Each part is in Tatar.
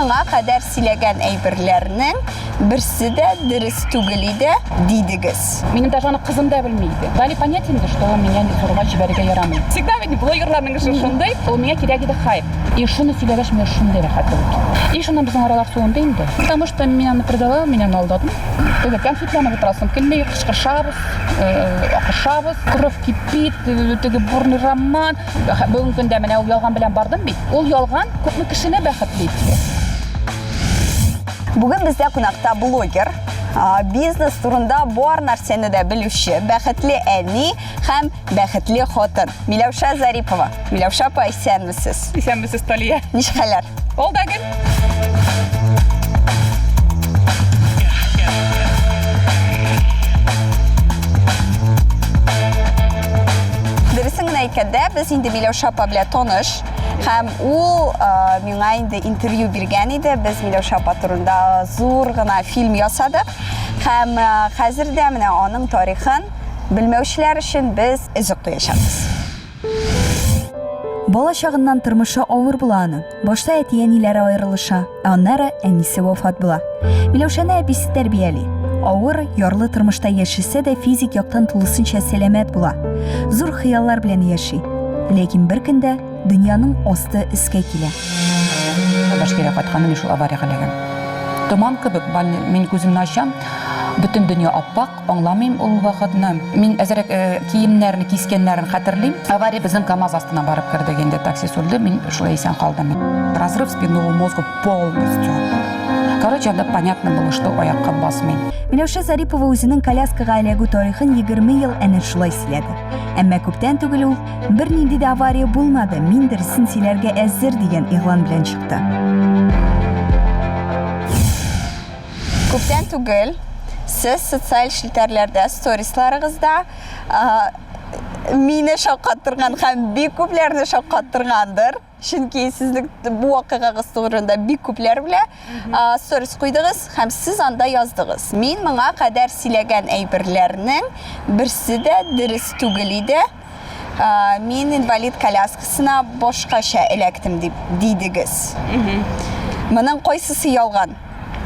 моңа кадәр сөйләгән әйберләрнең берсе дә дөрес түгел иде, дидегез. Минем даже аны кызым да белми иде. Дали понять инде, что меня зурга җибәрергә ярамый. Всегда ведь блогерларның эше шундый, ул миңа кирәк иде хайп. И шуны сөйләгәч, миңа шундый рәхәт булды. И шуннан безнең аралар суынды инде. Потому что мин аны предала, мин аны алдадым. Теге конфетланып утырасым килми, кычкырышабыз, акырышабыз, кровь кипит, теге бурный роман. Бүгенге көндә менә ул ялган белән бардым бит. Ул ялган күпме кешене бәхетле итте. Бүген бездә кунакта блогер, бизнес турында бар нәрсәне дә белүче, бәхетле әни һәм бәхетле хатын Миләүшә Зарипова. Миләүшә апа, исәнмесез. Исәнмесез, Талия. Ничек хәлләр? Ул да гел. Дөресен генә әйткәндә, без инде Миләүшә апа белән таныш. Һәм ул миңа инде интервью биргән иде. Без Миләүшә апа турында зур гына фильм ясадык. Һәм хәзер дә менә аның тарихын белмәүчеләр өчен без өзек куячакбыз. Бала чагыннан тормышы авыр була аның. Башта әти-әниләре аерылыша, ә аннары әнисе вафат була. Миләүшәне әбисе тәрбияли. Авыр, ярлы тормышта яшәсә дә физик яктан тулысынча сәламәт була. Зур хыяллар белән яши. Ләкин бер көндә дөньяның асты өскә килә. Башкирә кайтканда мин шул авариягә эләгәм. Томан кебек, мин күземне ачам, бөтен дөнья аппак, Аңламыйм ул вакытны. Мин әзерәк киемнәрне кискәннәрен хәтерлим. Авария безнең КАМАЗ астына барып керде инде, такси сүрелде, мин шулай исән калдым. Разрыв спинного мозга полностью. Короче, анда понятно было, что аякка басмыйм. Миләүшә Зарипова үзенең коляскага эләгү тарихын 20 ел әнә шулай сөйләде. Әмма күптән түгел ул бернинди дә авария булмады, мин дөресен сөйләргә әзер дигән игълан белән чыкты. Күптән түгел сез социаль челтәрләрдә сторисларыгызда мине шаккаттырган һәм бик күпләрне шаккаттыргандыр. Чөнки сезнең бу вакыйгагыз турында бик күпләр белә. Сторис куйдыгыз һәм сез анда яздыгыз. Мин моңа кадәр сөйләгән әйберләрнең берсе дә дөрес түгел иде. Мин инвалид коляскасына башкача эләктем дип дидегез. Моның кайсысы ялган?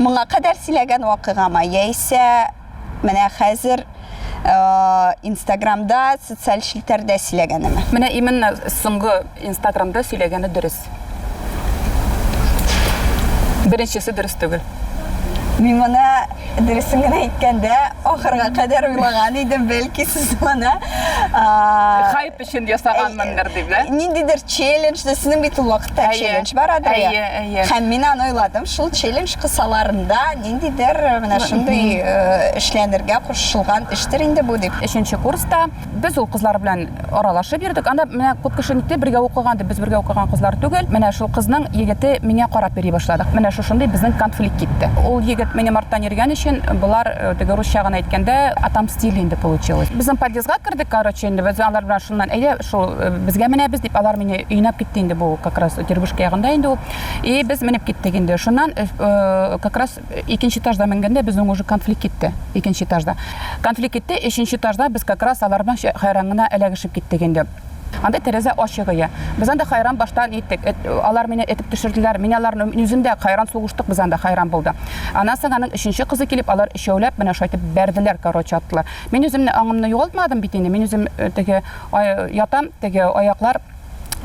Моңа кадәр сөйләгән вакыйгамы яисә менә хәзер Инстаграмда, социаль челтәрдә сөйләгәнеме? Менә именно соңгы Инстаграмда сөйләгәне дөрес. Беренчесе дөрес түгел. Мин моны дөресен генә әйткәндә, ахырга кадәр уйлаган идем, бәлки сез моны хайп өчен ясаганмындыр дип, да? Ниндидер челлендж, сезнең бит ул вакытта челлендж бар иде. Әйе, әйе. Һәм мин аны уйладым, шул челлендж кысаларында ниндидер менә шундый эшләнергә кушылган эштер инде бу дип. Өченче курста без ул кызлар белән аралашып йөрдек. Анда менә күп кеше нитте, бергә укыган дип, без бергә укыган кызлар түгел. Менә шул кызның егете миңа карап йөри башлады. Менә шушындый безнең конфликт китте. Ул егет минем арттан йөргән өчен, болар э, теге русча гына әйткәндә, отомстили инде получилось. Безнең подъездга кердек, короче, инде без алар белән шуннан, әйдә, шул э, безгә менәбез дип, алар мине өйнәп китте инде бу как раз Дербышка ягында инде ул. И без менеп киттек инде. Шуннан э, как раз Икенче этажда менгәндә безнең уже конфликт китте. Икенче этажда. Конфликт китте, өченче этажда без как раз алар белән хайран гына эләгешеп киттек инде. Анда тәрәзә ачык ие. Без анда хайран башта ниттек. Алар мине этеп төшерделәр. Мин аларны үзем дә хайран сугыштык, без анда хайран булды. Аннан соң аның өченче кызы килеп, алар өчәүләп менә шулай итеп бәрделәр, короче, аттылар. Мин үземне аңымны югалтмадым бит инде. Мин үзем э, теге ятам, теге аяклар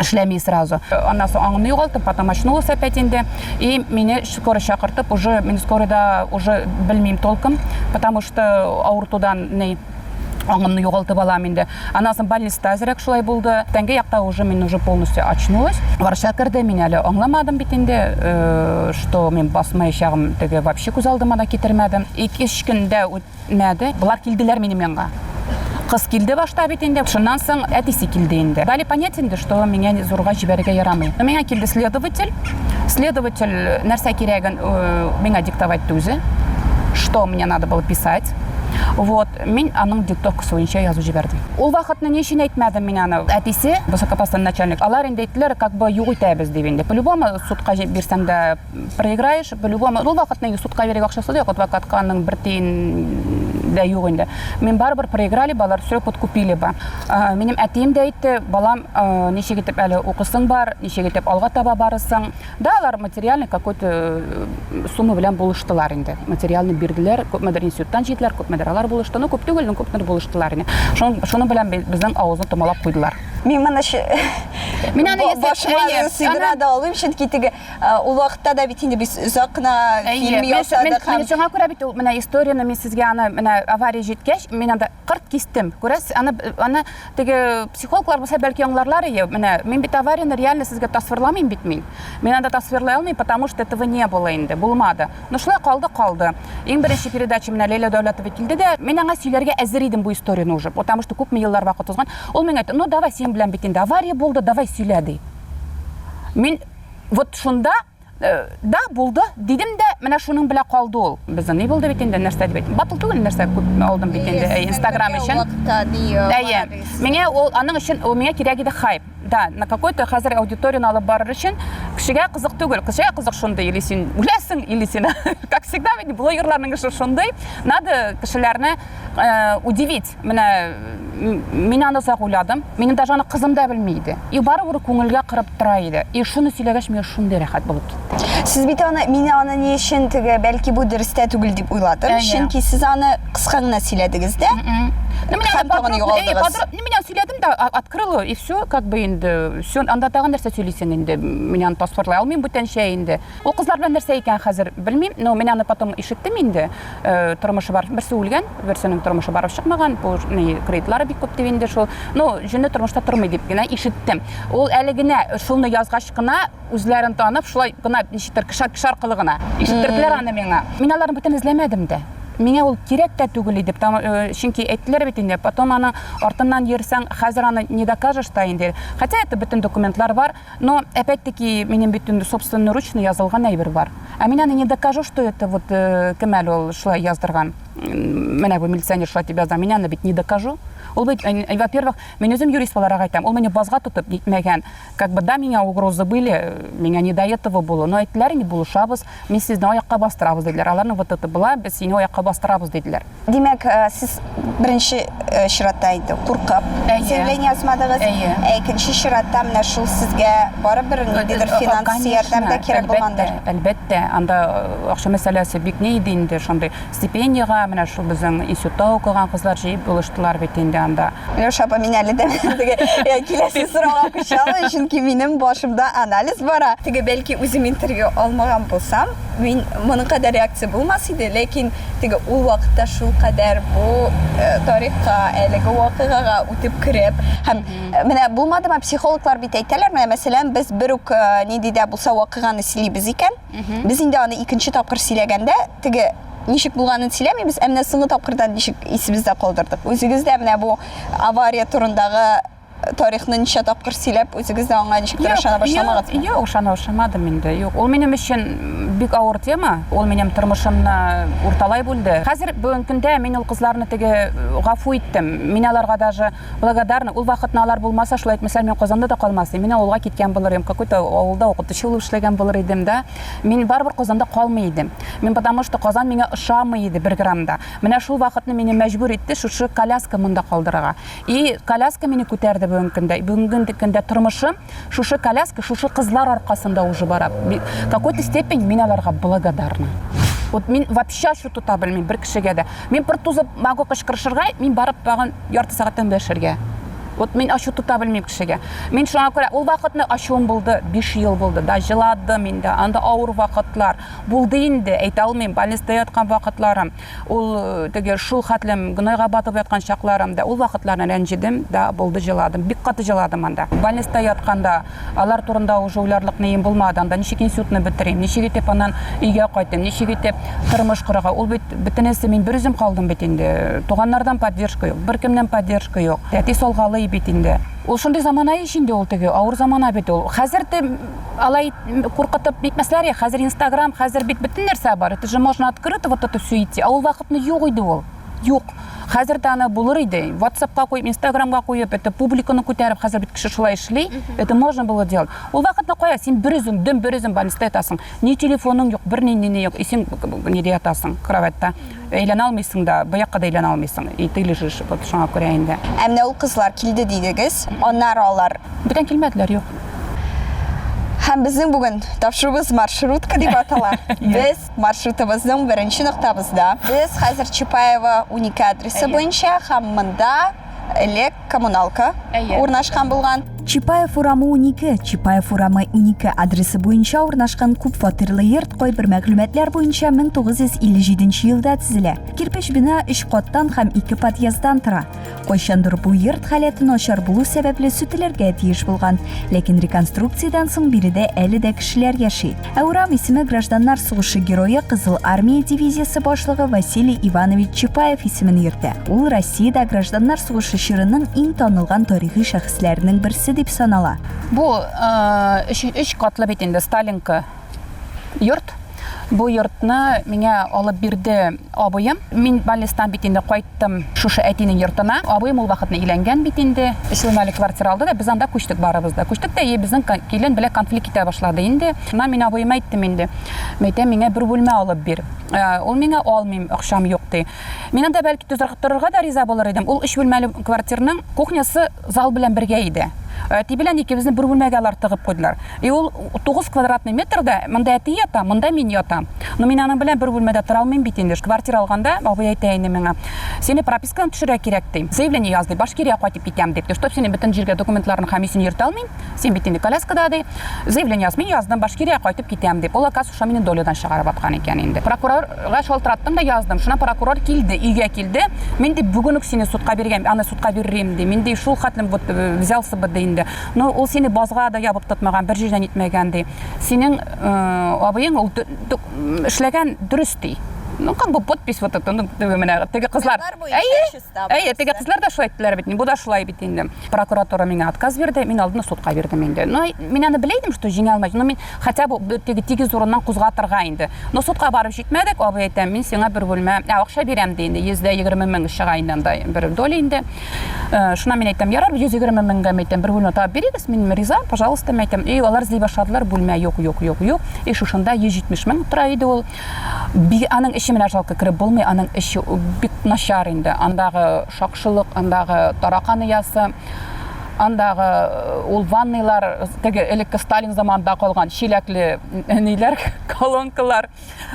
эшләми сразу. Аннан соң аңымны югалттым, потом очнулась опять инде. И мине скорый чакыртып, уже мин скорыйда уже белмим толком, потому что авыртудан ни аңымны югалтып алам инде. Аннан соң больницада әзрәк шулай булды. Тәнге якта уже мин уже полностью очнулась. Врача керде, мин әле аңламадым бит инде, э, что мин басмаячагым теге вообще күз алдыма да китермәдем. Ике-өч көндә Мәде. Болар килделәр минем янга. Кыз килде башта бит инде, шуннан соң әтисе килде инде. Дали понять инде, что меня зурга җибәрергә ярамый. Миңа килде следователь. Следователь нәрсә кирәген э, миңа диктовать итте үзе. Что мне надо было писать. Вот, мин аның диктовкасы буенча язып җибәрдем. Ул вакытны ни өчен әйтмәдем мин аны? Әтисе, высокопоставленный начальник, алар инде әйттеләр, как бы юк итәбез дип инде. По-любому судка бирсәң дә проиграешь, по-любому. Ул вакытны инде судка бирергә акчасы да юк, адвокатка аның бер тиен дә юк инде. Мин барыбер проиграли бы, алар все подкупили бы. Минем әтием дә әйтте, балам, ничек итеп әле укысың бар, ничек итеп алга таба барысың. Да, алар материальный какой-то э, сумма белән булыштылар инде. Материалны бирделәр, күпмедер институттан җыйдылар, күпмедер алар булышты. Ну, күп түгел, но күпмедер булыштылар инде. Шуның белән безнең авызны томалап куйдылар. Мин моны Мин аны башыма сыйдыра да алмыйм, чөнки теге ул вакытта да бит инде без озак кына фильм ясадык һәм шуңа күрә бит ул менә историяне мин сезгә аны менә авария җиткәч, мин анда кырт кистем. Күрәсез, аны аны теге психологлар булса бәлки аңларлар иде. Менә мин бит аварияне реально сезгә тасвирламыйм бит мин. Мин анда тасвирлый алмыйм, потому что этого не было инде, булмады. Ну шулай калды, калды. Иң беренче передача менә Ләйлә Дәүләтова килде дә, мин аңа сөйләргә әзер идем бу историяне уже, потому что күпме еллар вакыт узган. Ул миңа әйтте, ну давай синең белән бит инде авария булды, давай сөйлә ди. Мин вот шунда Э, да, булды, дидем дә, менә шуның белән калды ул. Безнең ни булды бит инде, нәрсә дип әйтим. Батыл түгел, нәрсә күп алдым бит инде, Инстаграм өчен. Әйе. Миңа ул аның өчен ул миңа кирәк иде хайп. Да, на какой-то хәзер аудиторияне алып барыр өчен кешегә кызык түгел. Кешегә кызык шундый, или син үләсең, или син, как всегда, ведь блогерларның эше шундый. Надо кешеләрне э, удивить. Менә мин аны озак уйладым. Минем даже аны кызым да белми иде. И барыбер күңелгә кырып тора иде. И шуны сөйләгәч, миңа шундый рәхәт булып китте. Сез бит аны, мин аны ни өчен теге, бәлки бу дөрес тә түгел дип уйладым. Чөнки сез аны кыска гына сөйләдегез дә. Ну, мин аны подробно, ну, мин аны сөйләдем дә, открыла, и все, как бы инде, все, анда тагын нәрсә сөйлисең инде, мин аны тасвирлый алмыйм бүтәнчә инде. Ул кызлар белән нәрсә икән хәзер белмим, но мин аны потом ишеттем инде. Э, тормышы бар, берсе үлгән, берсенең тормышы барып чыкмаган, бу ни кредитлары бик күп дип инде шул. Ну, җүнле тормышта тормый дип генә ишеттем. Ул әле генә шулны язгач кына үзләрен танып, шулай гына ничектер кеше кеше аркылы гына ишеттерделәр аны миңа. Мин аларны бүтән эзләмәдем дә. Миңа ул кирәк тә түгел иде, потому, э, чөнки әйттеләр бит инде, потом аны артыннан йөрсәң, хәзер аны не докажешь та инде. Хотя это бөтен документлар бар, Но, опять-таки, минем бит инде собственноручно язылган әйбер бар. Ә мин аны не докажу, что это вот э, кем әле ул шулай яздырган. Менә бу милиционер шулай дип язган. Мин аны бит не докажу. Ул бит, э, э, во-первых, мин үзем юрист буларак әйтәм, ул мине базга тотып нитмәгән. Как бы, да, меня угрозы были, меня не до этого было. Но әйттеләр, инде булышабыз, мин сезне аякка бастырабыз, диделәр. Аларның вот это была, без сине аякка бастырабыз, диделәр. Димәк, э, сез беренче э, чиратта инде куркып заявление язмадыгыз. Ә икенче чиратта менә шул сезгә барыбер ниндидер э, финанс ярдәм дә кирәк булгандыр. Әлбәттә, анда акча мәсьәләсе бик ни иде инде, шундый стипендиягә менә шул безнең институтта укыган кызлар җыеп булыштылар бит инде анда. Миләүшә апа, мин әле дә теге киләсе сорауга күчә алмыйм, чөнки минем башымда анализ бара. Теге бәлки үзем интервью алмаган булсам, Мин моның кадәр реакция булмас иде, ләкин теге ул вакытта шул кадәр бу э, тарихка, әлеге вакыйгага үтеп кереп һәм э, менә булмадымы психологлар бит әйтәләр, менә мәсәлән, без бер үк э, нинди дә булса вакыйганы сөйлибез икән, без инде аны икенче тапкыр сөйләгәндә теге ничек булганын сөйләмибез, ә менә соңгы тапкырдан ничек исебездә калдырдык. Үзегез дә менә бу авария турындагы тарихны ничә тапкыр сөйләп, үзегез дә аңа ничектер ышана башламагызмы? Юк, ышана башламадым инде. Юк, ул минем өчен бик авыр тема. Ул минем тормышымны урталай бүлде. Хәзер бүгенге көндә мин ул кызларны теге э, гафу иттем. Мин аларга даже благодарна. Ул вакытны алар булмаса, шулай итмәсәләр, мин Казанда да калмас идем. Мин авылга киткән булыр идем, какой-то авылда укытучы булып эшләгән булыр идем, да. Мин барыбер Казанда калмый идем. Мин потому что Казан миңа ошамый иде бер грамм да. Менә шул вакытны мине мәҗбүр итте шушы коляска монда калдырырга. И коляска мине күтәрде бүгенге көндә. Бүгенге көндә тормышым шушы коляска, шушы кызлар аркасында уже бара. В какой-то степень мин аларга благодарна. Вот мин вообще ачу тота белмим бер кешегә дә. Мин бер тузып могу кычкырышырга, мин барып тагын ярты сәгатьтән дәшергә. Вот мин ачу тота белмим кешегә. Мин шуңа күрә ул вакытны ачуым булды, 5 ел булды. Да, җыладым инде. Анда авыр вакытлар булды инде, әйтә алмыйм. Больницада яткан вакытларым. Ул э, теге шул хәтлем гнойга батып яткан чакларым да, ул вакытларны рәнҗедем, да, булды, җыладым. Бик каты җыладым анда. Больницада ятканда алар турында уже уйларлык нием булмады. Анда ничек институтны бетерим, ничек итеп аннан өйгә кайтыйм, ничек итеп тормыш корырга. Ул бит бөтенесе мин бер үзем калдым бит инде. Туганнардан поддержка юк, беркемнән поддержка юк. Әти салгалый бит инде. Ул шундый замана ич инде ул теге, авыр замана бит ул. Хәзер те алай куркытып нитмәсләр я, хәзер Инстаграм, хәзер бит бөтен нәрсә бар. Это же можно открыто вот это все идти. А ул вакытны юк иде ул. юк. Хәзер дә аны булыр иде. WhatsApp-ка куеп, Instagram-га куеп, это публиканы күтәреп, хәзер бит кеше шулай эшли. Это можно было делать. Ул вакытны кая, син бер үзең, дөм бер үзең больницада ятасың. Ни телефоның юк, бер ни ни юк. И син нидә ятасың, кроватьта. Әйләнә алмыйсың да, бу якка да әйләнә алмыйсың. И ты лежишь, вот шуңа күрә инде. Ә менә ул кызлар килде дидегез, аннары алар Бүтән килмәделәр, юк. Һәм безнең бүген тапшыруыбыз маршрутка дип атала. Без маршрутыбызның беренче ноктабызда. Без хәзер Чапаева 12 адресы буенча һәм монда элек коммуналка урнашкан булган. Чапаев урамы 12, Чапаев урамы 12 адресы буенча урнашкан күп фатирлы йорт кайбер мәгълүматлар буенча 1957 елда төзелә. Кирпеч бина өч каттан һәм ике подъезддан тора. Кайчандыр бу йорт халәте начар булу сәбәпле сүтелергә тиеш булган, ләкин реконструкциядән соң биредә әле дә кешеләр яши. Ә урам исеме гражданнар сугышы герое Кызыл Армия дивизиясе башлыгы Василий Иванович Чапаев исемен йөртә. Ул Россиядә гражданнар сугышы чорының иң танылган тарихи шәхесләренең берсе дип санала. Бу өч катлы бит инде Сталинка йорт. Бу йортны миңа алып бирде абыем. Мин больництан бит инде кайттым шушы әтинең йортына. Абыем ул вакытны өйләнгән бит инде. Өч бүлмәле квартира алды да, без анда күчтек барыбыз да. Күчтек тә, и безнең килен белән конфликт китә башлады инде. Шуннан мин абыема әйттем инде. Мин әйтәм, миңа бер бүлмә алып бир. Э, ул миңа алмыйм, акчам юк ди. Мин анда бәлки түзәргә торырга да риза булыр идем. Ул өч бүлмәле квартирның кухнясы зал белән бергә иде. Әти белән икебезне бер бүлмәгә алар тыгып куйдылар. И ул 9 квадратный метрда монда әти ята, монда мин ятам. Но мин аның белән бер бүлмәдә тора алмыйм бит инде. Квартира алганда абый әйтә инде миңа, сине пропискадан төшерә кирәк ди. Заявление яз ди, Башкирия кайтып китәм дип. Чтоб сине бөтен җиргә документларны һәм исен йөртә алмыйм. Син бит инде коляскада ди. Заявление яз. Мин яздым, Башкирия кайтып китәм дип. Ул оказывается шушы мине долядан чыгарып аткан икән инде. Прокурорга шалтыраттым да яздым. Шуна прокурор килде, өйгә килде. Мин ди бүген үк сине судка биргән, аны судка биререм ди. Мин ди шул хәтлем вот э, взялся бы ди инде. Но ул сине базга да ябып тотмаган, бер җирдән итмәгән ди. Синең э, абыең ул эшләгән дөрес ди. Ну, как бы подпись вот это, ну, менә теге кызлар. Әйе, Әйе, теге кызлар да шулай әйттеләр бит, бу да шулай бит инде. Прокуратура миңа отказ бирде, мин алдым судка бирдем инде. Ну, мин аны белә идем, что җиңә алмый. Но мин хотя бы теге тигез урыннан кузгатырга инде. Но судка барып җитмәдек, абый әйтәм, мин сиңа бер бүлмә, ә, акча бирәм ди инде, 120 мең чыга инде анда бер доля инде. Э, шуннан мин әйтәм, ярар, 120 меңгә мин әйтәм, бер бүлмә табып бирегез, мин риза, пожалуйста, мин әйтәм. И алар эзли башладылар, бүлмә юк, юк, юк, юк. И шушында 170 мең тора иде ул. Бик, аның эче менә жалко кереп булмый, аның эче бик начар инде. Андагы шакшылык, андагы таракан оясы, андагы э, ул ванныйлар, теге элекке Сталин заманында калган чиләкле э, ниләр, колонкалар.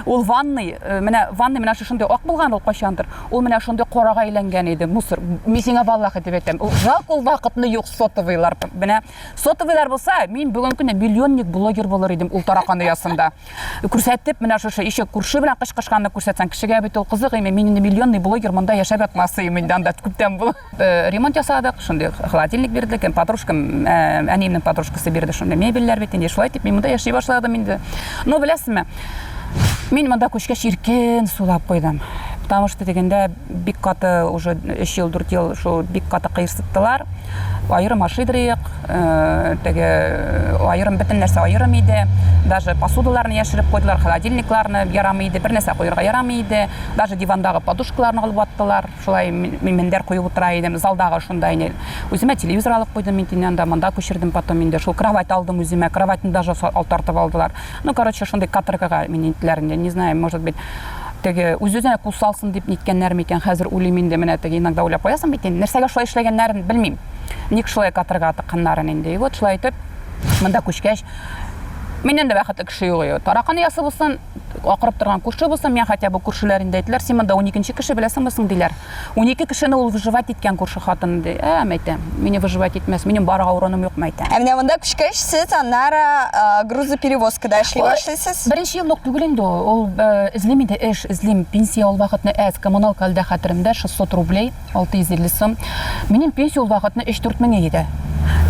Ул ванный, э, менә ванный менә шушындый ак булган ул кайчандыр. Ул менә шундый карага әйләнгән иде, мусор. Мин сиңа валлахи дип әйтәм. Ул жалко ул вакытны юк сотовыйлар. Менә сотовыйлар булса, мин бүгенге көндә миллионник блогер булыр идем ул таракан оясында. Күрсәтеп, менә шушы еще күрше белән кычкырышканны күрсәтсәң, кешегә бит ул кызык име, мин инде миллионный блогер монда яшәп ятмасыйм инде анда күптән бу. Э, ремонт ясадык, шундый холодильник бирде, кем подружкам, э, әниемнең подружкасы бирде шундый мебельләр бит инде. Шулай итеп мин монда яши башладым инде. Но беләсезме, мин монда күчкәч иркен сулап куйдым. Потому что дигәндә бик каты уже 3 ел, 4 ел шул бик каты кыерсыттылар. Аерым ашыйдырыек, э, теге э, аерым бөтен нәрсә аерым иде. Даже посудаларны яшереп куйдылар, холодильникларны ярамый иде, бер нәрсә куярга ярамый иде. Даже дивандагы подушкаларны алып аттылар. Шулай мин мендәр куеп утыра идем. Залдагы шунда инде үземә телевизор алып куйдым мин инде анда, монда күчердем потом инде. Шул кровать алдым үземә, кроватьны даже тартып алдылар. Ну, короче, шундый каторгага мине иттеләр инде. Не знаю, может быть, теге үз-үзенә кул салсын дип ниткәннәр микән, хәзер уйлыйм инде, менә теге иногда уйлап куясың бит инде, нәрсәгә шулай эшләгәннәрен белмим. Ник шулай каторга тыкканнарын инде. И вот шулай итеп, монда күчкәч, миннән дә бәхетле кеше юк иде. Таракан оясы булсын, акырып торган күрше булсын, миңа хотя бы күршеләр инде әйттеләр, син монда 12 кеше беләсеңме соң диләр. 12 кешене ул выживать иткән күрше хатын ди. Ә, мәйтәм, мине выживать итмәс, минем барырга урыным юк, мәйтәм. Ә менә монда күчкәч, сез аннары грузоперевозкада эшли башлыйсыз. Беренче елны ук түгел инде ул. Ул эзлим инде эш, эзлим. Пенсия ул вакытны әз, коммуналка әле дә хәтеремдә, 600 рублей, 650 сум. Минем пенсия ул вакытны 3-4 мең иде.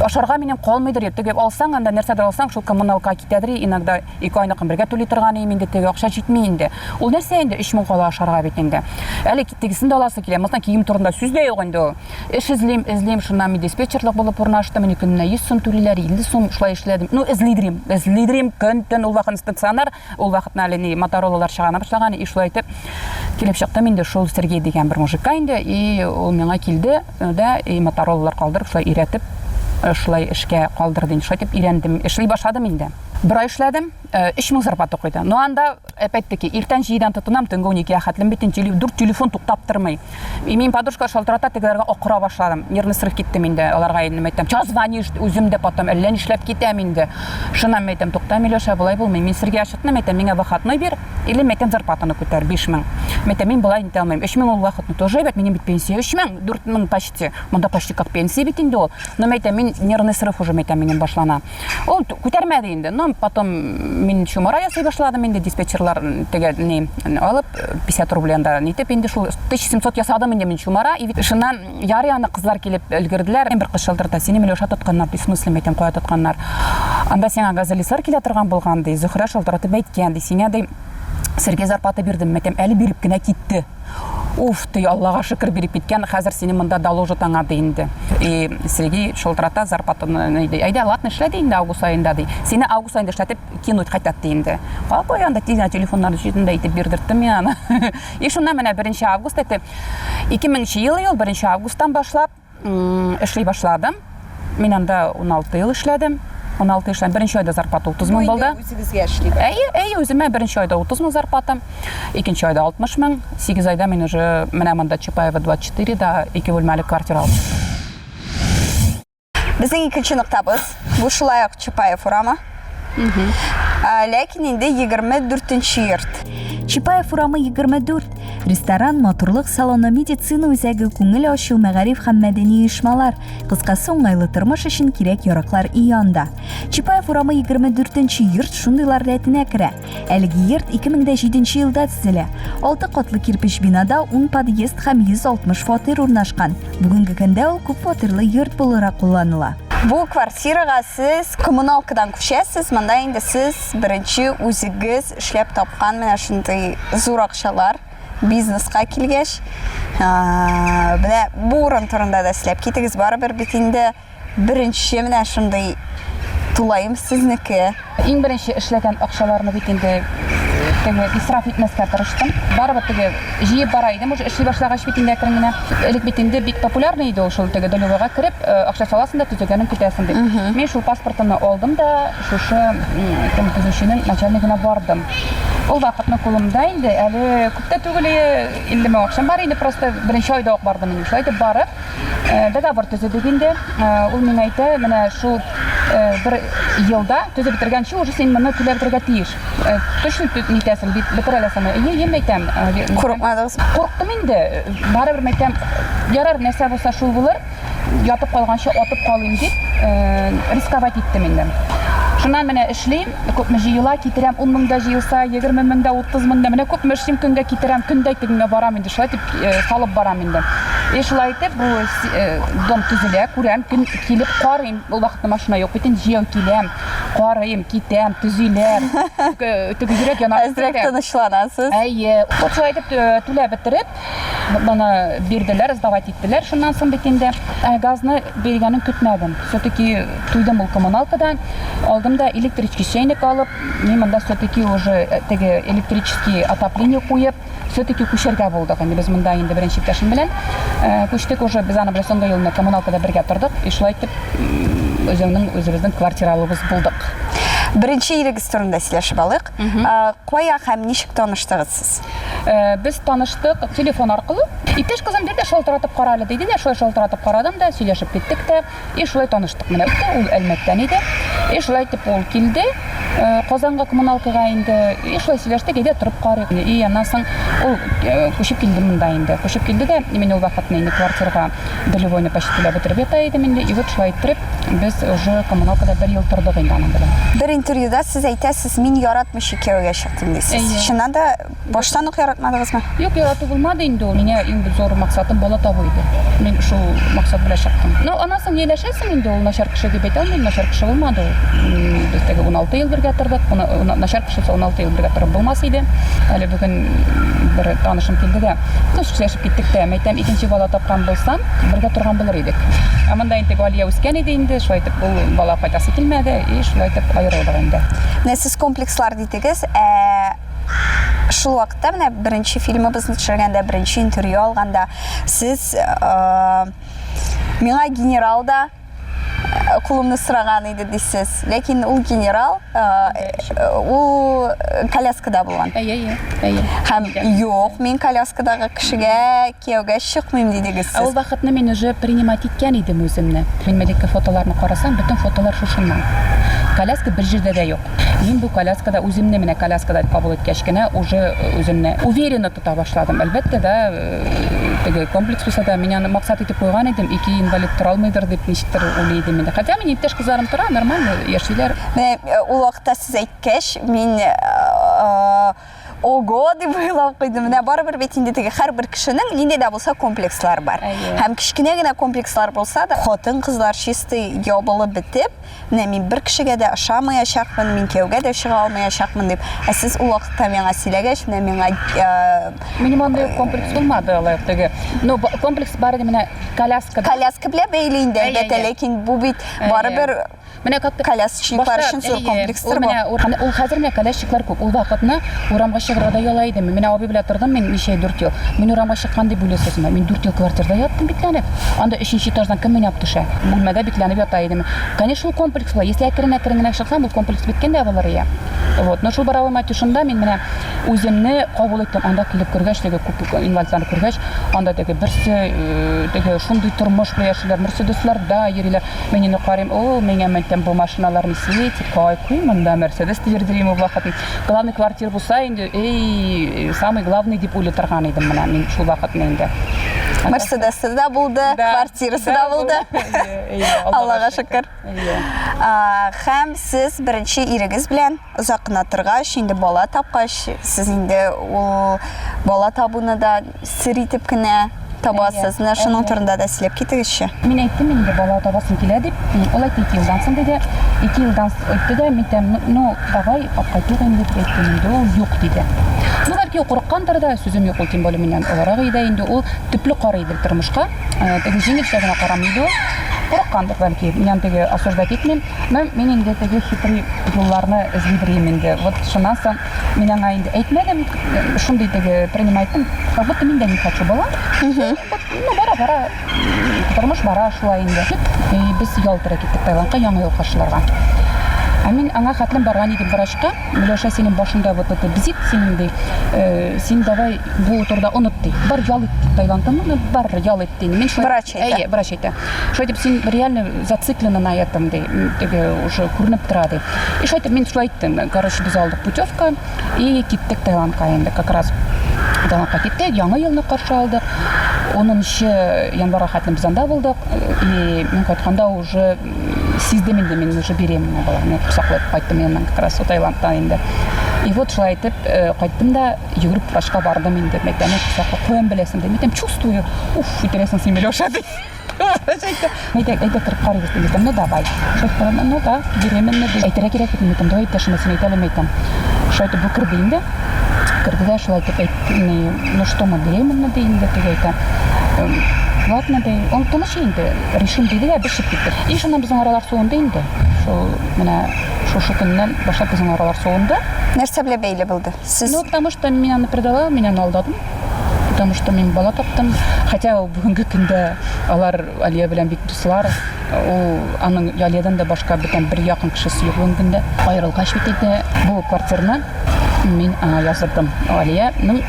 Ашарга минем калмыйдыр, теге алсаң, анда нәрсәдер алсаң, шул коммуналка китәдер, иногда ике айныкын бергә түли торган идем инде, теге акча җитми инде. Ул нәрсә инде, 3000 кала ашарга бит инде. Әле тегесен дә аласы килә, монысына кием турында сүз дә юк инде ул. Эш эзлим, эзлим, шуннан мин диспетчерлык булып урнаштым, мин көненә 100 сум түлиләр, 50 сум шулай эшләдем. Ну, эзлидерим, эзлидерим, көн-төн ул вакыт стационар, Ул вакытны әле ни Моторолалар чыгана башлаган, и шулай итеп килеп чыктым инде шул Сергей дигән бер мужикка инде, и ул миңа килде э, дә, и Моторолалар калдырып, шулай өйрәтеп, э, шулай эшкә калдырды инде. Шулай итеп өйрәндем, эшли башладым инде. Бер ай эшләдем, 3000 э, зарплата куйды. Но анда опять-таки иртән 7-дән тотынам, төнге 12-гә хәтлем бит инде дүрт телефон туктап тормый. И мин подружка шалтырата, тегеләргә акыра башладым. Нервный срыв киттем инде. Аларга инде әйтәм, ча звонишь, үзем дә потом әллә нишләп китәм инде. Шуннан мин әйтәм, тукта, Миләүшә, болай булмый. Мин Сергей Ашотны әйтәм, миңа выходной бир, или мин әйтәм, зарплатаны күтәр, 5000. Мин әйтәм, мин болай итә алмыйм. 3000 ул вакытны тоже әйбәт, минем бит пенсия 3000, 4000 почти. Монда почти как пенсия бит инде ул. Но мин әйтәм, мин нервный срыв уже, мин әйтәм, минем башлана. Ул күтәрмәде инде. Но потом мин чумара ясый башладым инде, диспетчерлар теге ни алып, 50 рубль анда нитеп инде шул 1700 ясадым инде мин чумара. И шуннан ярый аны кызлар килеп өлгерделәр. Бер кыз шылтырата, сине Миләүшә тотканнар, ди, в смысле, әйтәм, кая тотканнар? Анда сиңа газелислар килә торган булган, ди. Зөһрә шылтыратып әйткән, ди, сиңа, ди, Сергей зарплата бирдем, әйтәм, әле биреп кенә китте. Уф, ты, Аллага шөкер биреп киткән, хәзер сине монда доложат аңа, ди инде. И Сергей шылтырата, зарплатаны, ди. Әйдә, ладно, эшлә, ди инде август аенда, ди. Сине август аенда эшләтеп кинуть хотят, ди инде. Какой анда тиз генә телефоннарны җыйдым да итеп бирдерттем мин аны. И шуннан менә 1 август, это 2000 ел, 1 августтан башлап, эшли башладым. Мин анда 16 ел эшләдем. 16 эшләдем. Беренче айда зарплата 30 мең булды. Үзегезгә эшли Әйе, әйе, үземә беренче айда 30 мең зарплата, икенче айда 60 мең, 8 айда мин уже менә монда Чапаева 24 да ике бүлмәле квартира алдым. Безнең икенче ноктабыз, бу шулай ук Чапаев урамы. Ләкин инде 24 йорт. Чапаев урамы 24. Ресторан, матурлык салоны, медицина үзәге, күңел ачу, мәгариф һәм мәдәни оешмалар. Кыскасы, уңайлы тормыш өчен кирәк-яраклар и анда. Чапаев урамы 24 йорт шундыйлар рәтенә керә. Әлеге йорт 2007 елда төзелә. Алты катлы кирпеч бинада 10 подъезд һәм 160 фатир урнашкан. Бүгенге көндә ул күп фатирлы йорт буларак кулланыла. Бу квартирага сез коммуналкадан күчәсез, монда инде сез беренче үзегез эшләп тапкан менә шундый зур акчалар бизнеска килгәч, менә бу урын турында да сөйләп китегез, барыбер бит инде Беренче менә шундый тулаем сезнеке. Иң беренче эшләгән акчаларны бит инде теге исраф итмәскә тырыштым. Барыбер теге җыеп бара идем, уже эшли башлагач бит инде әкрен генә. Элек бит инде бик популярный иде ул шул теге долевойга кереп, э, акча саласың да төзегәнен көтәсең дип. Мин шул паспортымны алдым да шушы кем төзүченең начальнигына бардым. Ул вакытны кулымда инде әле күп тә түгел, 50 мең акчам бар инде, просто беренче айда ук бардым инде. Шулай итеп барып, Э, договор төзедек инде. Э, ул миңа әйтә, менә шул э, бер елда төзеп бетергәнче уже син моны түләп бетерергә тиеш. Точно нитәсең, бит бетерә аласың. Әйе, ем әйтәм. Курыкмадыгыз? Курктым инде. Барыбер әйтәм, ярар, нәрсә булса шул булыр. Ятып калганчы атып калыйм дип, рисковать иттем инде. Шуннан менә эшлим. Күпме җыела, китерәм, 10 мең дә җыелса, 20 мең дә, 30 мең дә, менә күпме эшлим, көнгә китерәм, көндә тегеңә барам инде, шулай итеп э, салып барам инде. И шулай итеп бу э, дом төзелә, күрәм, көн килеп карыйм. Ул вакытта машина юк бит инде, җәяү киләм, карыйм, китәм, төзиләр. Теге йөрәк яна. Әзрәк тынычланасыз. Әйе. Вот шулай итеп э, түләп бетереп, моны бирделәр, сдавать иттеләр. Шуннан соң бит инде газны биргәнен көтмәдем. Все-таки туйдым ул коммуналкадан. Алдым да электрический чәйнек алып, мин монда все-таки уже э, теге электрический отопление куеп, все-таки күчәргә булдык. Инде без монда инде беренче иптәшем белән э, күчтек уже. Без аны белән соңгы елны коммуналкада бергә тордык. И шулай итеп үземнең үзебезнең квартиралыбыз булдык. Беренче ирегез турында сөйләшеп алыйк. Кая һәм ничек таныштыгыз сез? Э, без таныштык телефон аркылы. Иптәш кызым бир дә шалтыратып кара әле диде дә, шулай шалтыратып карадым да, сөйләшеп киттек тә, и шулай таныштык менә. Ул Әлмәттән иде. И шулай итеп ул килде э, Казанга коммуналкага инде. И шулай сөйләштек, әйдә торып карыйк. И аннан соң ул э, күчеп килде монда инде. Күчеп килде дә, мин ул вакытны инде квартирага долевойны почти түләп бетереп ята идем инде. И вот шулай иттереп без уже коммуналкада бер ел тордык инде аның белән. Бер интервьюда сез әйтәсез, мин яратмыйча кияүгә чыктым дисез. Әйе. Чыннан да баштан ук яратмадыгыз? Яратмадыгызмы? Юк, ярату булмады инде ул. Миңа иң зур максатым бала табу иде. Мин шул максат белән чыктым. Ну, аннан соң ияләшәсең инде ул начар кеше дип әйтә алмыйм, начар кеше булмады ул. Без теге 16 ел бергә тордык. Начар кеше булса 16 ел бергә торып булмас иде. Әле бүген бер танышым килде дә, ну, сөйләшеп киттек тә, мәйтәм, икенче бала тапкан булсам, бергә торган булыр идек. Ә монда инде Галия үскән иде инде, шулай итеп ул бала кайтасы килмәде, и шулай итеп аерылдык инде. Менә сез комплекслар дидегез, ә шул вакытта менә беренче фильмыбызны төшергәндә, беренче интервью алганда сез миңа генерал да кулымны сораган иде дисез. Ләкин ул генерал, ул коляскада булган. Әйе, әйе, әйе. Һәм юк, мин коляскадагы кешегә кияүгә чыкмыйм дидегез сез. Ә ул вакытны мин уже принимать иткән идем үземне. Мин элекке фотоларны карасам, бөтен фотолар шушыннан. Коляска бер җирдә дә юк. Мин бу коляскада үземне менә коляскада кабул иткәч кенә уже үземне уверенно тота башладым. Әлбәттә дә, теге комплекс булса да, мин аны максат итеп куйган идем, ике инвалид тора алмыйдыр дип ничектер уйлый идем инде. Хотя минем иптәш кызларым тора, нормально яшиләр. Менә ул вакытта сез әйткәч, мин ого дип уйлап куйдым. Менә барыбер бит инде теге һәрбер кешенең нинди дә булса комплекслар бар. Һәм кечкенә генә комплекслар булса да, хатын-кызлар чистый ябылып бетеп, менә мин бер кешегә дә ошамаячакмын, мин кияүгә дә чыга алмаячакмын дип. Ә сез ул вакытта миңа сөйләгәч, менә миңа Минем андый комплекс булмады алай теге. Но комплекс бар иде менә коляска. Коляска белән бәйле инде, әлбәттә, ләкин бу бит барыбер Менә как колясочниклар өчен зур комплекстыр бу. Менә ул хәзер менә колясочниклар күп. Ул вакытны урамга чыгарга да яла идем. Менә абый белән тордым мин ничә 4 ел. Мин урамга чыккан дип уйлыйсызмы? Мин 4 ел квартирада яттым бикләнеп. Анда өченче этаждан кем уйнап төшә? Бүлмәдә бикләнеп ята идем. Конечно, ул комплекс була. Если әкрен-әкрен генә чыксам, ул комплекс беткән дә булыр ия. Вот. Но шул Боровой Матюшында мин менә үземне кабул иттем. Анда килеп күргәч, теге күп инвалидларны күргәч, анда теге берсе э, теге шундый тормыш белән яшиләр, Мерседесларда йөриләр. Мин инде карыйм, о, миңа мәйтәм бу машиналар не светит, кай монда Мерседес дип йөрдерим ул вакытны. Главный квартира булса инде, эй, самый главный дип уйлый торган идем менә мин шул вакытны инде. Мерседесы да булды, квартирасы да булды. Аллага шөкер. Һәм сез беренче ирегез белән озак кына торгач, инде бала тапкач, сез инде ул бала табуны да сер итеп кенә табасыз. Менә шуның турында да сөйләп китегезче. Мин әйттем инде бала табасым килә дип. Ул әйтте, ике елдан соң диде. Ике елдан үтте дә, мин әйтәм, ну, давай, алып кайтыйк инде дип әйттем инде. Ул юк диде. Ну, бәлки ул курыккандыр да, сүзем юк, ул тем более миннән олырак иде инде. Ул төпле карый иде тормышка. Э, теге җиңелчә генә карамый иде ул. Курыккандыр бәлки. Мин аны теге осуждать итмим. Но мин инде теге хитрый юлларны эзли йөрим инде. Вот шуннан соң Мин аңа инде әйтмәдем, шундый теге принимать иттем, как будто мин дә не хочу была. Ну, бара-бара, тормыш бара шулай инде. И без Ялтера киттек Таиландка яңа ел каршыларга. Ә мин аңа хәтлем барган идем врачка. Миләүшә, синең башыңда вот это бзик синең ди. Э, син давай бу турыда оныт ди. Бар ял ит ди Таиландта, ну, бар ял ит ди. Мин шулай Врач әйтә. Әйе, врач әйтә. Шулай итеп, син реально зациклена на этом ди. Теге уже күренеп тора ди. И шулай итеп мин шулай әйттем. Короче, без алдык путевка и киттек Таиландка инде как раз. Таиландка киттек, яңа елны каршы алдык. 10 январьга хәтлем без анда булдык. И мин кайтканда уже сиздем инде, мин уже беременна была. Мин корсаклы кайттым яннан как раз Таиландтан инде. И вот шулай итеп э, кайттым да йөгереп врачка бардым инде. Мәйтәм, корсаклы каян беләсең ди. Мәйтәм, чувствую. Уф, үтерәсең син, Миләүшә ди. Әйтә, әйтә торып карыйбыз дип әйтәм, ну давай. Шулай итеп, ну да, беременна ди. Әйтергә кирәк бит, әйтәм, давай иптәшемә син әйт әле, әйтәм. Шулай итеп бу керде инде. Керде дә шулай итеп әйтте, ну что мы беременна ди инде, теге әйтә. Ладно ди, он тыныч инде, решим диде дә без чыгып киттек. И шуннан безнең аралар суынды инде. Шул менә шушы көннән башлап безнең аралар суынды. Нәрсә белән бәйле булды? Сез Ну, потому что мин аны предала, мин аны алдадым. Потому что мин бала таптым. Хотя бүгенге көндә алар Алия белән бик дуслар. Ул аның Алиядән дә башка бүтән бер якын кешесе юк бүгенге көндә. Аерылгач бит инде бу квартираны мин аңа яздырдым. Алиянең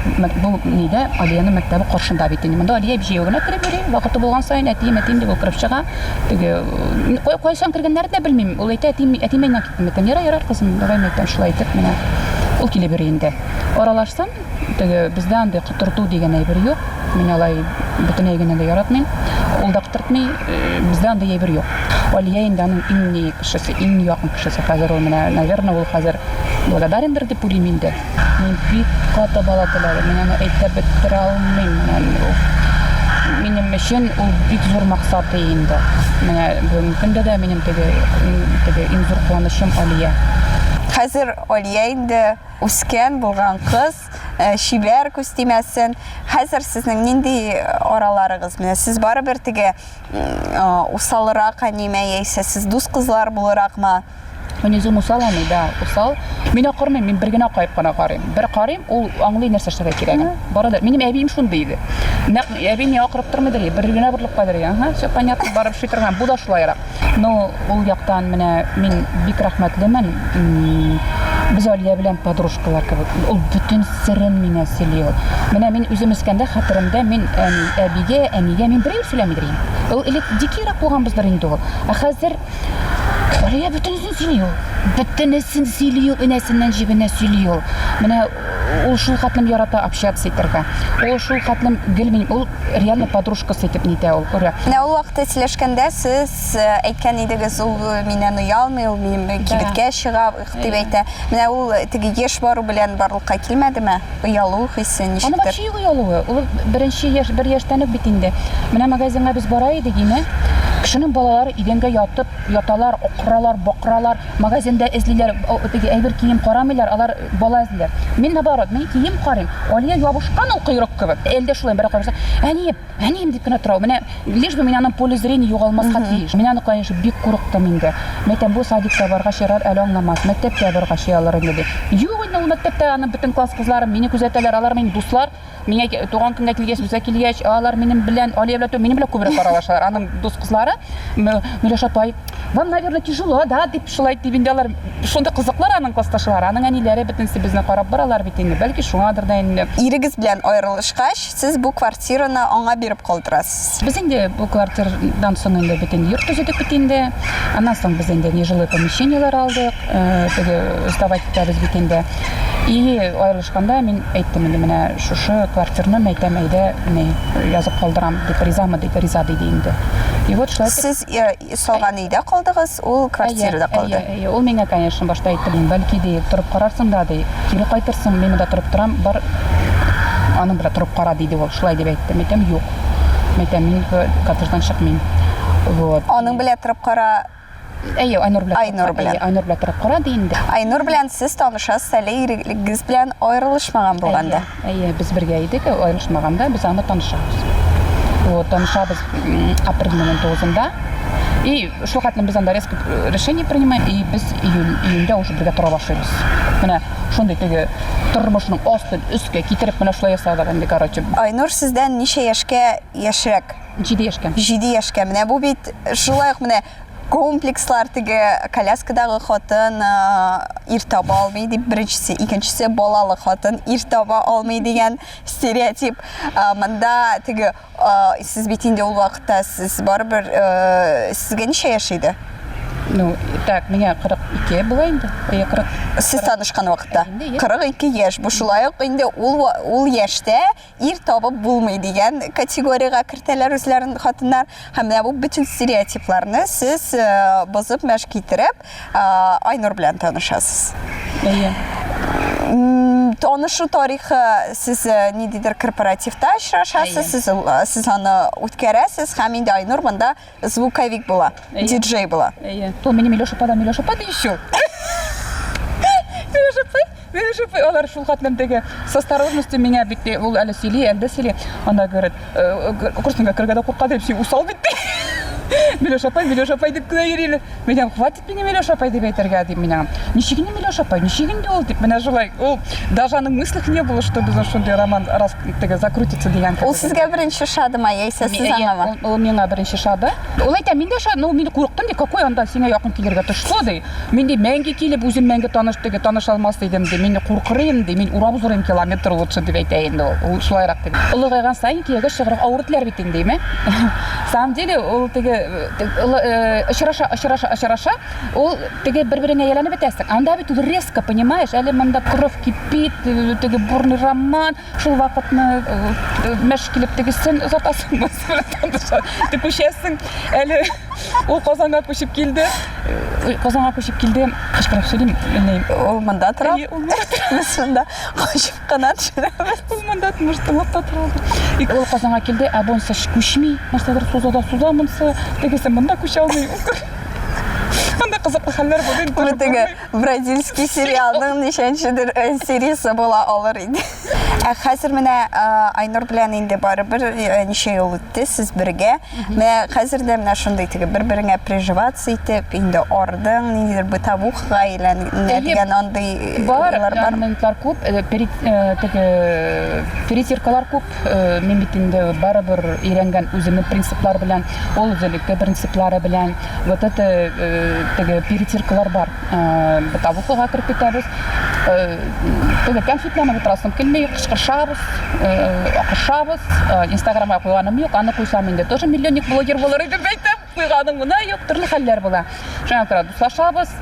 бу нидә Алиянең мәктәбе каршында бит инде. Монда Алия җәяү генә кереп йөри. Вакыты булган саен әтием, әтием дип ул кереп чыга. Теге кайчан кергәннәрен дә белмим. Ул әйтә, әтием, әтием янына киттем. Әйтәм, ярар, ярар, кызым, давай, әйтәм, шулай итеп менә ул килеп йөри инде. Аралашсам, Теге бездә андый котырту дигән әйбер юк. Мин алай бөтенләй генә дә яратмыйм. Ул да котыртмый, бездә андый әйбер юк. Алия инде аның иң ни кешесе, иң якын кешесе. Хәзер ул менә, наверное, ул хәзер благодарендыр дип уйлыйм инде. Мин бик каты бала теләдем. Мин аны әйтеп бетерә алмыйм. Менә ул минем өчен ул бик зур максат инде. Менә бүгенге көндә дә минем теге теге иң зур куанычым Алия. Хәзер Алия инде үскән булган кыз, э, чибәр күз тимәсен. Хәзер сезнең нинди араларыгыз? Менә сез барыбер теге э, усалрак әниме яисә сез дус кызлар булыракмы? Мин үзем усал әни, да, усал. Мин акырмыйм, мин бер генә каеп кына карыйм. Бер карыйм, ул аңлый нәрсә эшләргә кирәген. Бары да минем әбием шундый иде. Нәкъ әби миңа акырып тормыйдыр, бер генә борылып кайдыр. Ага, все понятно, барып эшли торган. Бу да шулайрак. Ну, ул яктан менә мин бик рәхмәтлемен. Без Алия белән подружкалар кебек. Ул бөтен серен миңа сөйли ул. Менә мин үзем үскәндә хәтеремдә мин әни, әбигә, әнигә мин берәү сөйләмидер идем. Ул элек дикийрак булганбыздыр инде ул. Ә хәзер Алия бөтенесен сөйли ул. Бөтенесен сөйли ул, энәсеннән җебенә сөйли ул. Менә ул шул хәтлем ярата общаться итәргә. Ул шул хәтлем гел мин, ул реально подружкасы итеп нитә ул, күрә. Менә ул вакытта сөйләшкәндә сез э, әйткән идегез, ул э, миннән оялмый, ул минем э, кибеткә чыга дип әйтә. Менә ул теге еш бару белән барлыкка килмәдеме? Оялу хисе Аны ничектер? вообще юк оялуы. Ул беренче яшь, бер яшьтән үк бит инде. Менә магазинга без бара идек, име. Кешенең балалары идәнгә ятып яталар, акыралар, бакыралар, магазинда эзлиләр, теге әйбер кием карамыйлар, алар бала эзлиләр. Мин наоборот, мин кием карыйм. Алия ябышкан ул койрык кебек. Әле дә шулай бер караса, әнием, әнием дип кенә тора. Менә лишь бы мин аның поле зрения югалмаска тиеш. Мин аны, конечно, бик курыктым инде. Мин әйтәм, бу садикка баргач ярар, әле аңламас, мәктәпкә баргач оялыр инде дип. Юк инде ул мәктәптә аның бөтен класс кызлары мине күзәтәләр, алар минем дуслар. Миңа туган көнгә килгәч, безгә килгәч, алар минем белән, Алия белән түгел, минем белән күбрәк аралашалар. Аның дус кызлары, Миләш апай, вам, наверное, тяжело, да, дип шулай дип инде алар шундый кызыклар аның классташлары, аның әниләре бөтенесе безне карап баралар бит инде. Бәлки шуңадыр да инде. Ирегез белән аерылышкач, сез бу квартираны аңа биреп калдырасыз. Без инде бу квартирадан соң инде бөтен йорт төзедек бит инде. Аннан соң без инде нежилой помещениеләр алдык. Э, теге сдавать итәбез бит инде. И аерылышканда мин әйттем инде менә шушы квартираны мин әйтәм, әйдә, ни, язып калдырам дип, ризамы диде, риза диде инде. И вот шулай итеп. Сез э, салган өйдә калдыгыз, ул квартирада калды. Әйе, әйе, ул миңа, конечно, башта әйтте, бәлки ди, торып карарсың да ди, кире кайтырсың, мин монда торып торам, бар аның белән торып кара диде ул, шулай дип әйтте. Мин әйтәм, юк. Мин әйтәм, мин коттедждан чыкмыйм. Вот. Аның белән торып кара Әйе, Айнур белән. Айнур белән. Әйе, Айнур белән торып кара ди инде. Айнур белән сез танышасыз әле ирегез белән аерылышмаган булганда. Әйе, без бергә идек, аерылышмаганда без аны танышабыз. Вот, танышабыз апрельнең 19-ында. И шул хәтлем без анда резко э, решение принимаем, и без июль, июньдә уже бергә тора башлыйбыз. Менә шундый теге тормышның астын өскә китереп менә шулай ясадык инде, короче. Айнур сездән ничә яшькә яшьрәк? 7 яшькә. 7 яшькә. Менә бу бит шулай ук менә комплекслар теге коляскадагы хатын ир таба алмый дип беренчесе, икенчесе балалы хатын ир таба алмый дигән стереотип. Монда теге сез бит инде ул вакытта сез барыбер сезгә ничә яшь иде? Ну, так, миңа 42 була инде. Әйе, 40. Сез танышкан вакытта. 42 яшь. Бу шулай ук инде ул ул яшьтә ир табып булмый дигән категориягә кертәләр үзләрен хатыннар. Һәм менә бу бөтен стереотипларны сез э, бозып мәш китереп, э, Айнур белән танышасыз. Әйе. Танышу тарихы сез э, ниндидер корпоративта очрашасыз, сез, сез аны үткәрәсез һәм инде Айнур монда звуковик була, диджей була. Әйе. Ул минем Миләүшә апа да Миләүшә апа ди еще. Миләүшә апай, Миләүшә апай, алар шул хәтлем теге с осторожностью миңа бит ул әле сөйли, әле дә сөйли. Анда говорит, «Э, э, курсыңа керергә дә курка дип, син усал бит ди. Миләүшә апай, Миләүшә апай дип кенә йөри. Мин әйтәм, хватит мине Миләүшә апай дип әйтергә дим мин аңа. Ничек инде Миләүшә апай, ничек инде ул дип, менә шулай. Ул даже аның мыслях не было, что безнең шундый роман раз теге закрутится дигән Ул сезгә беренче ошадымы, яисә сез аңамы? Ул миңа беренче ошады. Ул әйтә, мин дә ошады, но мин курыктым ди, какой анда сиңа якын килергә ты что ди. Мин ди мәңге килеп үзем мәңге таныш теге таныша алмас идем ди. Мин куркыр идем ди, мин урап узыр идем километр лучше дип әйтә инде ул. Ул шулайрак дип. Олыгайган саен кияүгә чыгарга авыр диләр бит инде, име? Самом деле ул теге теге очраша, очраша, очраша, ул теге бер-береңә ияләнеп бетәсең. Анда бит ул резко, понимаешь, әле монда кровь кипит, теге бурный роман, шул вакытны мәш килеп тегесен озатасың, белән күчәсең. Әле ул Казанга күчеп килде. Казанга күчеп килде. Кычкырып сөйлим, Ул монда тора. Ул монда тора. Без шунда качып кына төшерәбез. Ул монда может тыңлап та торадыр. И ул Казанга килде, ә бунысы күчми. Нәрсәдер суза да суза монысы. Тегесе монда күчә алмый. Анда кызыклы хәлләр булды. Бу теге бразильский сериалның ничәнчедер э, сериясе була алыр иде. Ә хәзер менә э, Айнур белән инде барыбер э, ничә ел үтте, сез бергә. Менә хәзер дә менә шундый теге бер-береңә приживаться итеп, инде ардың, ниндидер бытовухага әйләнә дигән андый э, бар, бар. Моментлар күп, теге перетиркалар күп. Мин бит инде барыбер өйрәнгән үземнең принциплар белән, ул үзенеке принциплары белән. Вот это теге перетиркалар бар. Бытовухага кереп китәбез. Теге кәнфитләнеп утырасым килми, кычкырышабыз, акырышабыз. Инстаграмга куйганым юк, аны куйсам инде тоже миллионник блогер булыр идем, әйтәм. Куйганым гына юк, төрле хәлләр була. Шуңа күрә дуслашабыз.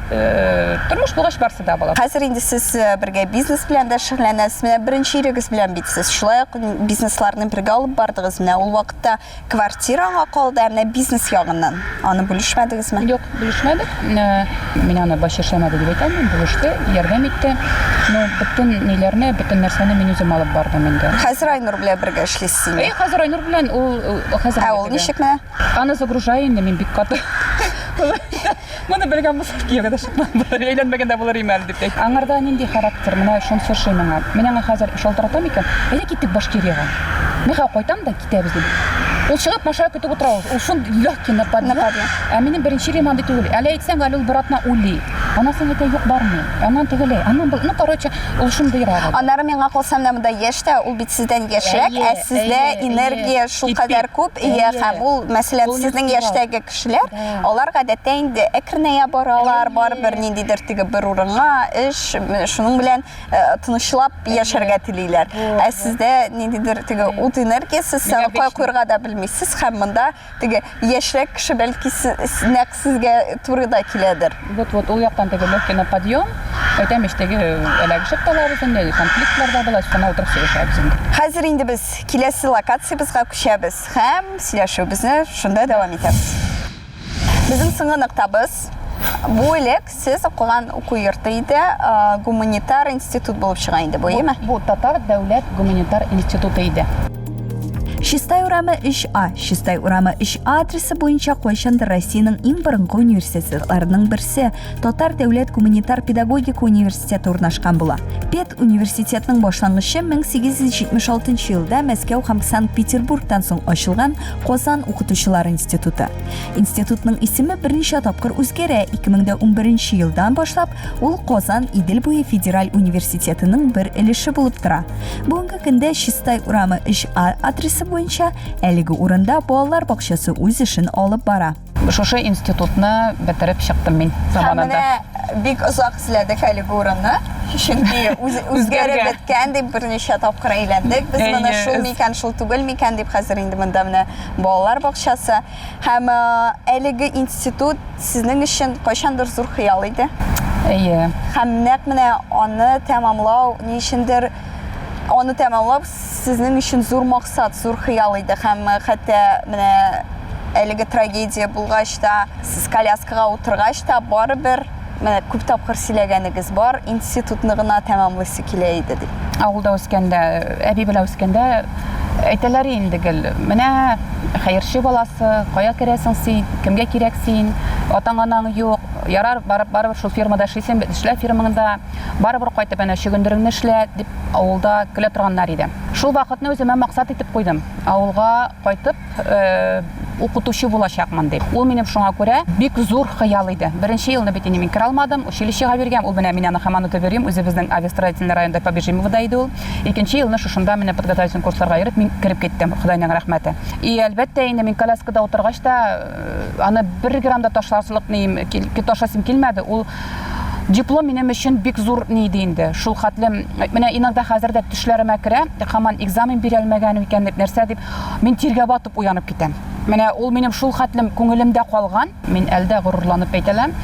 Тормыш булгач барсы да була. Хәзер инде сез бергә бизнес белән дә шөгыльләнәсез. Менә беренче ирегез белән бит сез шулай ук бизнесларны бергә алып бардыгыз. Менә ул вакытта квартира аңа калды, ә менә бизнес ягыннан аны бүлешмәдегезме? Юк, бүлешмәдек. Мин аны баш эшләмәде дип әйтә алмыйм, булышты, ярдәм итте. Но бөтен ниләрне, бөтен нәрсәне мин үзем алып бардым инде. Хәзер Айнур белән бергә эшлисез инде. Әй, хәзер Айнур белән ул хәзер. Ә ул ничек менә? Аны загружаю инде мин бик каты. Моны белгән булсам, кияүгә дә чыкмам булыр, әйләнмәгән дә булыр идем әле дип. Аңарда нинди характер, менә шунысы ошый миңа. Мин аңа хәзер шалтыратам икән, әйдә киттек Башкириягә. Мин хәзер кайтам да китәбез дим. Ул чыгып машина көтеп утыра ул. Ул шундый легкий на подъем. Ә минем беренче ирем андый түгел. Әле әйтсәң, әле ул бер атна уйлый. Аннан соң әйтә, юк, бармый. Аннан тегеләй, аннан был. Ну, короче, ул шундыйрак. Аннары миңа калса, менә монда яшь тә, ул бит сездән яшьрәк, ә сездә энергия шулкадәр күп, ия, һәм ул, мәсәлән, сезнең яшьтәге кешеләр, алар гадәттә инде әкренәя баралар, барыбер ниндидер теге бер урынга эш, шуның белән э, тынычлап яшәргә телиләр. Ә сездә ниндидер теге ут энергиясе, сез аны кая куярга да белмисез һәм монда теге яшьрәк кеше бәлки нәкъ сезгә туры да киләдер. Вот, вот, ул яктан теге легкий на подъем. Әйтәм ич, теге эләгешеп тә алабыз инде, конфликтлар да була, шуны утырып сөйләшәбез инде. Хәзер инде без киләсе локациябезгә күчәбез һәм сөйләшүебезне шунда дәвам итәбез. Безнең соңгы ноктабыз бу элек сез укыган уку йорты иде, гуманитар институт булып чыга инде бу, әйеме? Бу Татар дәүләт гуманитар институты иде. Чистай урамы 3А. Чистай урамы 3А адресы буенча кайчандыр Россиянең иң борынгы университетларының берсе Татар дәүләт гуманитар педагогика университеты урнашкан була. Пед университетның башлангычы 1876 елда Мәскәү һәм Санкт-Петербургтан соң ачылган Казан укытучылар институты. Институтның исеме берничә тапкыр үзгәрә. 2011 елдан башлап ул Казан Идел буе федераль университетының бер өлеше булып тора. Бүгенге көндә Чистай урамы 3А адресы буенча әлеге урында балалар бакчасы үз эшен алып бара. Шушы институтны бетереп чыктым мин заманында. Һәм менә бик озак эзләдек әлеге урынны. Чөнки үзгәреп беткән дип берничә тапкыр әйләндек. Без моны шул микән, шул түгел микән дип хәзер инде монда менә балалар бакчасы. Һәм әлеге институт сезнең өчен кайчандыр зур хыял иде. Әйе. Һәм нәкъ менә аны тәмамлау ни өчендер аны тәмамлау сезнең өчен зур максат, зур хыял иде. Һәм хәтта менә әлеге трагедия булгач та, сез коляскага утыргач та, барыбер менә күп тапкыр сөйләгәнегез бар, институтны гына тәмамлыйсы килә иде дип. Авылда үскәндә, әби белән үскәндә әйтәләр инде гел, менә хәерче баласы, кая керәсең син, кемгә кирәк син, атаң-анаң юк, ярар, барып, барыбер шул фирмада эшлисең, эшлә фирмаңда, барыбер кайтып әнә чөгендереңне эшлә, дип авылда көлә торганнар иде. Шул вакытны үземә максат итеп куйдым. Авылга кайтып, э, укытучы булачакмын дип. Ул минем шуңа күрә бик зур хыял иде. Беренче елны бит инде мин керә алмадым, училищега биргән. Ул менә мин аны һаман үтеп йөрим, үзебезнең авиастроительный районда Побежимовода иде ул. Икенче елны шушында менә подготовительный курсларга йөреп мин кереп киттем, Ходайның рәхмәте. И әлбәттә инде мин коляскада утыргач та э, аны бер грамм да ташласлык ни ташласым килмәде. Ул диплом минем өчен бик зур ни иде инде. Шул хәтле менә иногда хәзер дә төшләремә керә, һаман экзамен бирә алмәгән икән дип, нәрсә дип. Мин тиргә батып уянып китәм. Менә ул минем шул хәтлем күңелемдә калган. Мин әле дә горурланып әйтәләм,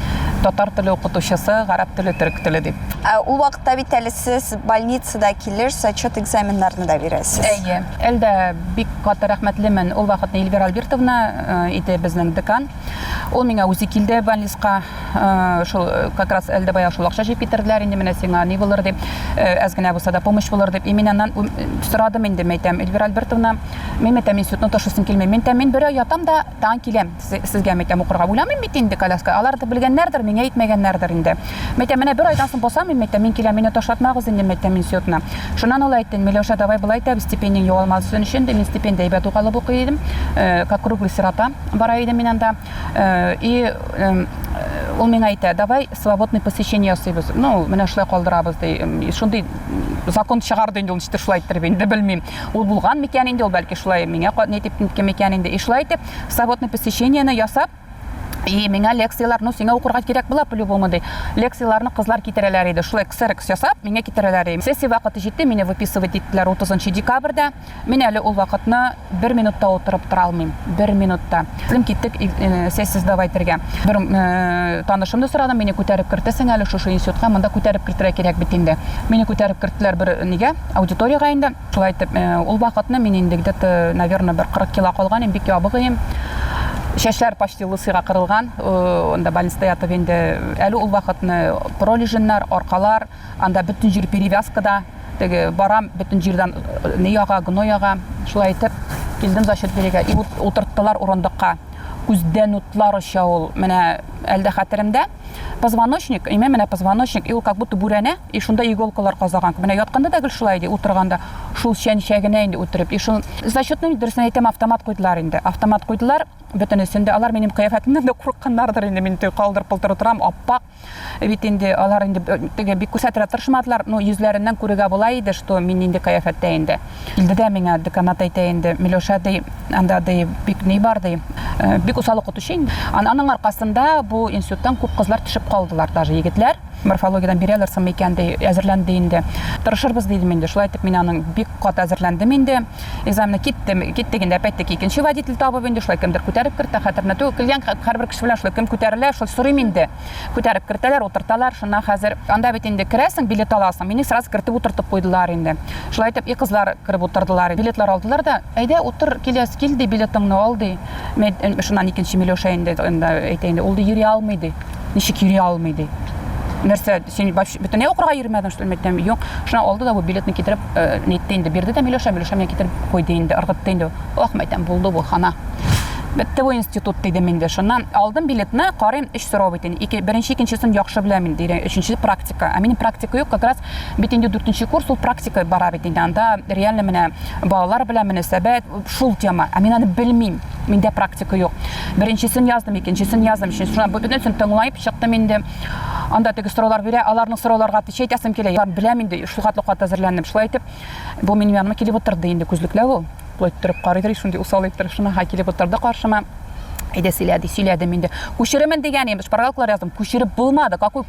татар теле укытучысы, гарәп теле, төрек теле дип. Ә ул вакытта бит әле сез больницада килеш зачет экзаменнарны да бирәсез. Әйе. Әле дә бик каты рәхмәтлемен. Ул вакытны Эльвира Альбертовна э, иде безнең декан. Ул миңа үзе килде больницка. Э, шул э, как раз әле дә бая шул акча җыеп китерделәр инде менә сиңа ни булыр дип, әз генә булса да помощь булыр дип. И мин аннан сорадым инде, мәйтәм, Эльвира Альбертовна, мин мәйтәм институтны ташлыйсым килми. Мин әйтәм, мин бер ай ятам да тагын киләм сезгә мәйтәм укырга. Уйламыйм бит инде коляска. Алар да белгәннәрдер, миңа әйтмәгәннәрдер инде. Мәйтәм, менә бер айдан соң басам мин, мәйтәм, мин киләм, мине ташлатмагыз инде, мәйтәм, институтны. Шуннан ул әйтте, Миләүшә, давай болай итәбез, стипендияң югалмасын өчен, ди, мин стипендия әйбәт үк алып укый идем. Э, как круглый сирота бара идем мин анда. Э, и э, ул миңа әйтә, давай свободный посещение ясыйбыз. Ну, менә шулай калдырабыз, ди. Шундый закон чыгарды инде ул, ничектер шулай иттереп инде, белмим. Ул булган микән инде, ул бәлки шулай миңа ни дип ниткән микән инде. И шулай итеп, свободный посещениене ясап, И миңа лекцияләр, ну, сиңа укырга кирәк була по-любому, ди. Лекцияләрне кызлар китерәләр иде. Шулай ксерокс ясап, миңа китерәләр иде. Сессия вакыты җитте, мине выписывать иттеләр 30 декабрьдә. Мин әле ул вакытны бер минутта утырып тора алмыйм. Бер минутта. Килдем киттек э, сессия сдавать итәргә. Бер э, танышымны сорадым, мине күтәреп кертәсең әле шушы институтка, монда күтәреп кертергә кирәк бит инде. Мине күтәреп керттеләр бер нигә, аудиториягә инде. Шулай итеп, э, ул вакытны мин инде где-то, наверное, бер 40 кило калган идем, бик ябык идем. Чәчләр почти лысыйга кырылган, э, анда больницада ятып инде. Әле ул вакытны пролежиннар, аркалар, анда бөтен җир перевязкада. Теге барам, бөтен җирдән э, ни яга, гной яга. Шулай итеп, килдем зачет бирергә. И утырттылар урындыкка. Күздән утлар оча ул. Менә әле дә хәтеремдә. Позвоночник, имә менә позвоночник, и ул как будто бүрәнә, и шунда иголкалар казаган. Менә ятканда да гел шулай ди, утырганда шул чәнчә генә инде үтереп. И шул зачетны дөресен әйтәм, автомат куйдылар инде. Автомат куйдылар бөтенесен дә. Алар минем кыяфәтемнән дә курыкканнардыр инде. Мин теге калдыр-пылтыр утырам, аппак. Бит инде алар инде э, теге бик күрсәтергә тырышмадылар, но йөзләреннән күрергә була иде, что мин нинди кыяфәттә инде. Килде дә миңа деканат әйтә инде, Миләүшә ди, анда ди бик ни бар ди. Э, бик усал укытучы инде. Аның аркасында бу институттан күп кызлар төшеп калдылар, даже егетләр. Морфологиядән бирәләр соң микән ди, әзерләнде инде. Тырышырбыз дидем инде. Шулай итеп мин аның бик каты әзерләндем инде. Экзаменны киттем, киттек инде опять-таки икенче водитель табып инде, шулай кемдер күтәреп кертә, хәтеремдә түгел. Килгән һәрбер кеше белән шулай кем күтәрелә, шул сорыйм инде. Күтәреп кертәләр, утырталар. Шуннан хәзер анда бит инде керәсең, билет аласың. Мине сразу кертеп утыртып куйдылар инде. Шулай итеп, и кызлар кереп утырдылар. Билетлар алдылар да, әйдә, утыр, киләс, кил ди, билетыңны ал ди. Мен э, шуннан икенче Миләүшә инде әйтә инде, ул ди йөри алмый ди. Ничек йөри алмый ди. Нәрсә, син вообще бөтенләй укырга йөрмәдең, что ли? Әйтәм, юк. Шуннан алды да бу билетны китереп, э, нитте инде, бирде дә Миләүшә, Миләүшә миңа китереп куйды инде, ыргытты инде. Ох, әйтәм, булды бу, хана. Бетте бу институт дидем инде. Шуннан алдым билетны, карыйм, өч сорау бит инде. Ике, беренче, икенчесен яхшы беләм инде, өченче практика. Ә минем практика юк, как раз бит инде дүртенче курс ул практика бара бит инде. Анда реально менә балалар белән мөнәсәбәт, шул тема. Ә мин аны белмим. Миндә практика юк. Беренчесен яздым, икенчесен яздым, өченчесен. Шуннан бөтенесен тыңлап чыктым инде. Анда теге сораулар бирә, аларның сорауларга отвечать итәсем килә. Беләм инде, шул хәтле каты әзерләндем. Шулай итеп, бу минем яныма килеп утырды инде күзлекләп ул. Болай иттереп карыйдыр, шундый усал иттереп, шуна килеп утырды каршыма. Әйдә сөйлә, ди, сөйләдем инде. Күчеремен дигән инде, шпаргалкалар яздым. Күчереп булмады. Какой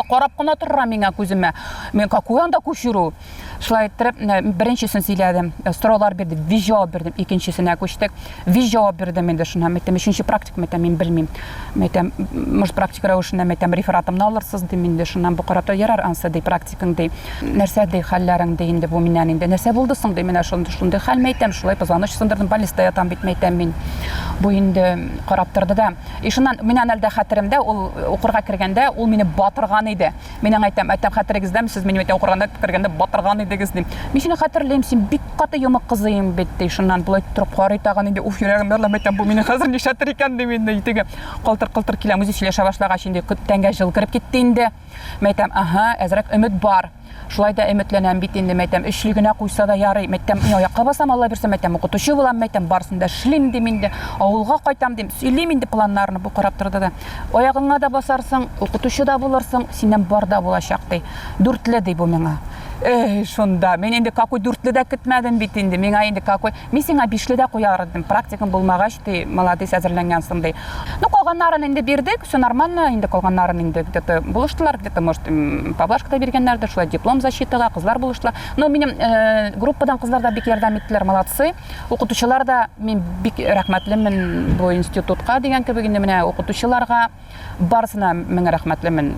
карап кына торыр миңа күземә. Мин какой анда күчерү? Шулай иттереп, беренчесен сөйләдем. Э, сораулар бирде, виз җавап бирдем. Икенчесенә күчтек. Виз җавап бирдем инде шуна. Әйттем, өченче практика, әйтәм, мин белмим. Әйтәм, может, практика рәвешендә, әйтәм, рефератымны алырсыз, дим инде. Шуннан бу карап ярар ансы, ди, практикаң, ди. Нәрсә, ди, хәлләрең, ди, инде бу миннән инде. Нәрсә булды соң, ди, менә шундый, шундый хәл, әйтәм, шулай позвоночник сындырдым, больниста ятам бит, әйтәм мин. Бу инде карап торды да. И шуннан, мин аны әле дә хәтеремдә, ул укырга кергәндә, ул мине батырган иде. Мин аңа әйтәм, әйтәм, хәтерегездәме, сез мине әйтәм, укырганда кергәндә батырган идегез, дим. Мин сине хәтерлим, син бик каты йомык кызыең бит, ди. Шуннан болай торып карый тагын инде, уф, йөрәгем ярыла, әйтәм, бу мине хәзер нишләтер икән, дим инде. Теге калтыр-калтыр киләм, үзе сөйләшә башлагач инде тәнгә җыл кереп китте инде. Мин әйтәм, аһа, әзрәк өмет бар. Шулай да өметләнәм бит инде, мәйтәм, өчле генә куйса да ярый. Мәйтәм, мин аякка басам, Алла бирсә, мәйтәм, укытучы булам, мәйтәм, барысын да эшлим дим инде. Авылга кайтам дим, сөйлим инде планнарны. Бу карап торды да. Аягыңа да басарсың, укытучы да булырсың, синнән бар да булачак, ди. Дүртле, ди бу миңа. Эй, шунда, мин инде какой дүртле дә көтмәдем бит инде, миңа инде какой, мин сиңа бишле дә куяр идем, практикам булмагач, ди, молодец, әзерләнгәнсең, ди. Ну, калганнарын инде бирдек, все нормально, инде калганнарын инде где-то булыштылар, где-то, может, поблажка да биргәннәрдер, шулай диплом защитага, кызлар булыштылар. Но минем э, группадан кызлар да бик ярдәм иттеләр, молодцы. Укытучылар да, мин бик рәхмәтлемен бу институтка дигән кебек инде менә укытучыларга, Барысына мең рәхмәтлемен.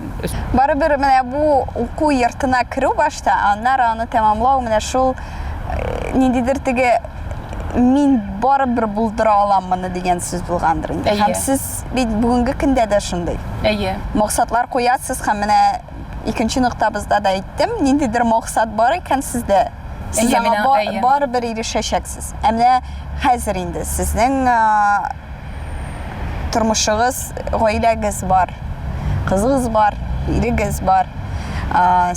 Барыбер менә бу уку йортына керү башта, аннары аны тәмамлау менә шул э, ниндидер теге мин барыбер булдыра алам моны дигән сүз булгандыр инде. Һәм сез бит бүгенге көндә дә шундый. Әйе. Максатлар куясыз һәм менә икенче ноктабызда да әйттем, ниндидер максат бар икән сездә. Сез аңа барыбер ирешәчәксез. Ә менә хәзер инде сезнең тормышыгыз, гаиләгез бар, кызыгыз бар, ирегез бар,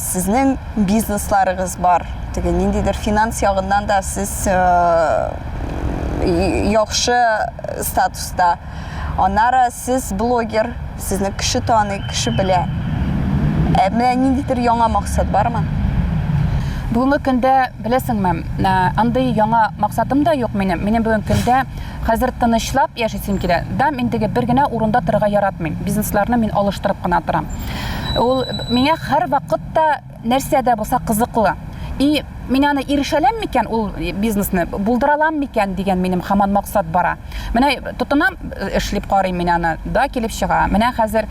сезнең бизнесларыгыз бар. Теге ниндидер финанс ягыннан да сез яхшы статуста. Аннары сез блогер, сезне кеше таный, кеше белә. Ә менә ниндидер яңа максат бармы? Бүгенге көндә, беләсеңме, андый яңа максатым да юк минем. Минем бүгенге көндә Хәзер тынычлап яшисем килә. Да, мин теге бер генә урында торырга яратмыйм. Бизнесларны мин алыштырып кына торам. Ул миңа һәрвакыт та нәрсә дә булса кызыклы. И мин аны ирешәләм микән ул бизнесны, булдыра алам микән дигән минем һаман максат бара. Менә тотынам, эшләп карыйм мин аны, да килеп чыга. Менә хәзер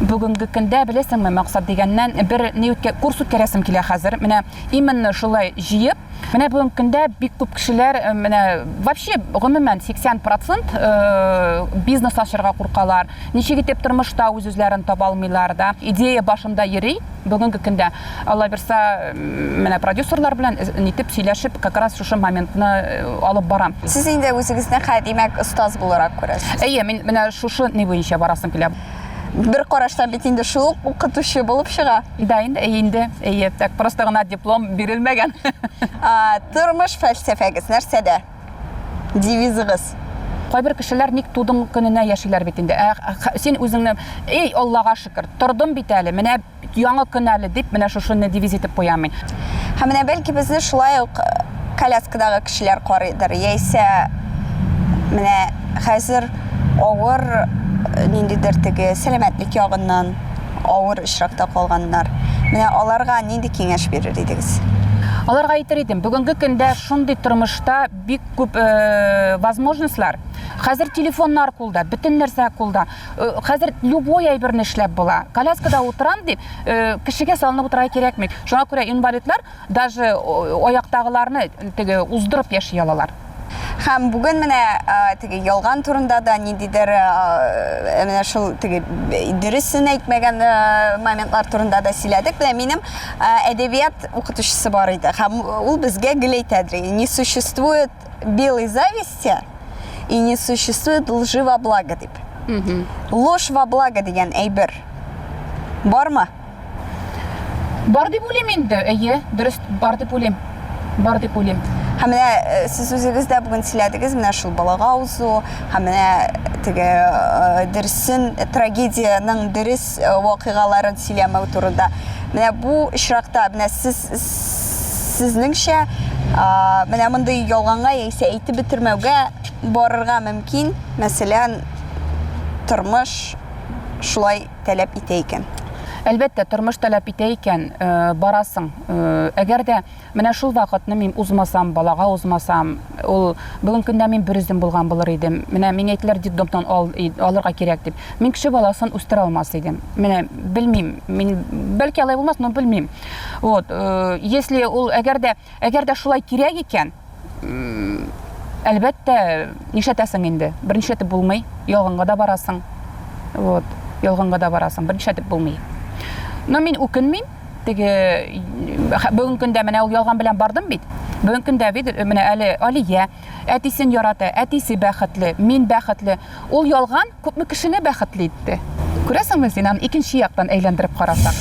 бүгенге көндә беләсеңме, максат дигәннән бер ни үткә, курс үткәрәсем килә хәзер. Менә именно шулай җыеп, Менә бүгенге көндә бик күп кешеләр, э, менә вообще гомумән 80% э, бизнес ачырга куркалар. Ничек итеп тормышта үз-үзләрен таба алмыйлар да. Идея башында йөри бүгенге көндә. Алла бирса, менә продюсерлар белән э, нитеп сөйләшеп, как раз шушы моментны алып барам. Сез инде үзегезне хә, димәк, остаз буларак күрәсез. Әйе, мин менә шушы ни буенча барасым килә. Бер караштан бит инде шул ук укытучы булып чыга. Да, инде, әйе инде, әйе. Так, просто гына диплом бирелмәгән. А, тормыш фәлсәфәгез нәрсәдә? Девизыгыз? Кайбер кешеләр ник тудың көненә яшиләр бит инде. Ә, син үзеңне, эй, Аллага шөкер, тордым бит әле, менә Яңа көн әле, дип, менә шушыны девиз итеп куям мин. Һәм менә бәлки безне шулай ук э, коляскадагы кешеләр карыйдыр, яисә менә хәзер авыр э, ниндидер теге сәламәтлек ягыннан авыр очракта калганнар. Менә аларга нинди киңәш бирер идегез? Аларга әйтер идем, бүгенге көндә шундый тормышта бик күп э, возможностьлар. Хәзер телефоннар кулда, бөтен нәрсә кулда. Э, хәзер любой әйберне эшләп була. Коляскада утырам дип, э, кешегә салынып утырырга кирәкми. Шуңа күрә инвалидлар даже аяктагыларны теге уздырып яши алалар. Һәм бүген менә э, теге ялган турында да ниндидер менә шул теге дөресен әйтмәгән моментлар турында да сөйләдек. Менә минем әдәбият укытучысы бар иде һәм ул безгә гел әйтәдер, не существует белой зависти и не существует лжи во благо дип. Ложь во благо дигән әйбер бармы? Бар дип уйлыйм инде, әйе, дөрес, бар дип уйлыйм. Бар дип уйлыйм. Һәм менә э, сез үзегез дә бүген сөйләдегез, менә шул балага узу, һәм менә теге э, дөресен, трагедиянең дөрес э, вакыйгаларын сөйләмәү турында. Менә бу очракта менә сез Сезнеңчә, менә мондый ялганга яисә әйтеп бетермәүгә барырга мөмкин, мәсәлән, тормыш шулай таләп итә икән? Әлбәттә, тормыш таләп итә икән, барасың. Әгәр дә менә шул вакытны мин узмасам, балага узмасам, ул бүгенге көндә мин берүзем булган булыр идем. Менә миңа әйттеләр, детдомнан ал, алырга кирәк дип. Мин кеше баласын үстерә алмас идем. Менә белмим, мин бәлки алай булмас, но белмим. Вот, э, если ул әгәр дә, әгәр дә шулай кирәк икән, әлбәттә, нишләтәсең инде? Бернишләтеп булмый, ялганга да барасың. Вот, ялганга да барасың, бернишләтеп булмый. Но мин үкенмим. Теге бүгенге көндә менә ул ялган белән бардым бит. Бүгенге көндә бит менә әле Алия әтисен ярата, әтисе бәхетле, мин бәхетле. Ул ялган күпме кешене бәхетле итте. Күрәсеңме син, аны икенче яктан әйләндереп карасак.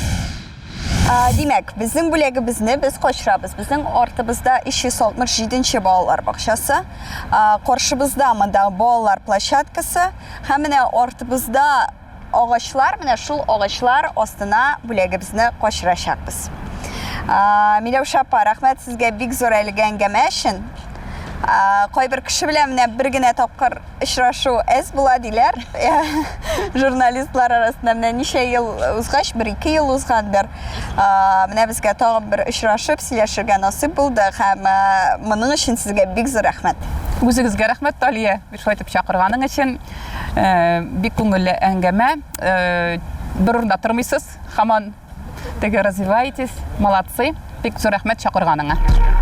Димәк, безнең бүләгебезне без качырабыз. Безнең артыбызда 367 нче балалар бакчасы, каршыбызда монда балалар площадкасы һәм менә артыбызда агачлар, менә шул агачлар астына бүләгебезне качырачакбыз. Миләүшә апа, рәхмәт сезгә бик зур әлеге әңгәмә өчен. Кайбер кеше белән менә бер генә тапкыр очрашу әз була диләр. Журналистлар арасында менә ничә ел узгач, бер-ике ел узгандыр. Менә безгә тагын бер очрашып сөйләшергә насыйп булды һәм моның өчен сезгә бик зур рәхмәт. Үзегезгә рәхмәт, Талия, шулай итеп чакырганың өчен. Э, бик күңелле әңгәмә. Э, бер урында тормыйсыз, һаман теге развиваетесь, молодцы. Бик зур рәхмәт чакырганыңа.